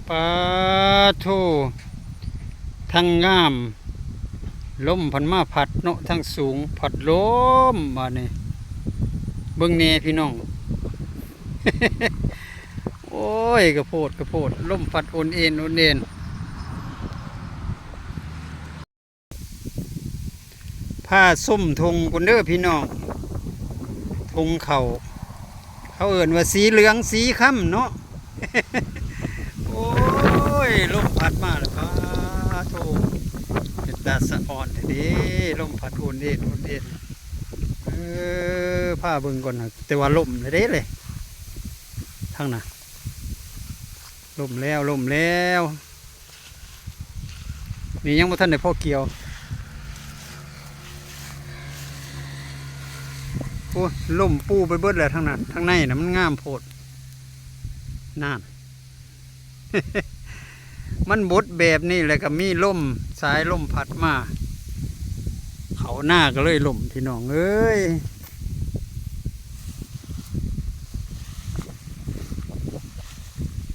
ປາໂທ້ ທັງງາມ ລົມພັດມາພັດເນາະ ທັງສູງພັດລົມ ບາດນີ້ ເບິ່ງແດ່ພີ່ນ້ອງ ໂອ້ຍ ກະໂພດ ກະໂພດ ລົມພັດໂອນເອນ ໂອນເອນ. ພາຊົມທົ່ງພຸ້ນເດີພີ່ນ້ອງ ທົ່ງເຂົ້າ ເຂົາເອີ້ນວ່າສີເຫຼືອງສີຄຳເນາະ ໂອ້ຍ ລົມພັດມາແລ້ວ ປາໂທ້ ເປັນຕາສະອອນແທ້ເດ ລົມພັດໂອນເອນ ໂອນເອນ ເອີ ພາເບິ່ງກ່ອນ ແຕ່ວ່າລົມແລ້ວເດ້ ທາງນັ້ນ ລົມແລ້ວ ລົມແລ້ວ. ນີ້ຍັງບໍ່ທັນໄດ້ພໍກ່ຽວ ໂອ້ຍ ລົມປູໄປເບິດແລ້ວທາງນັ້ນ ທາງໃນນະມັນງາມໂພດ ນັ້ນ ມັນບົດແບບນີ້ແຫຼະ ກະມີລົມ ສາຍລົມພັດມາ ເຂົ້ານາກະເລີຍລົມ ພີ່ນ້ອງເອີຍ.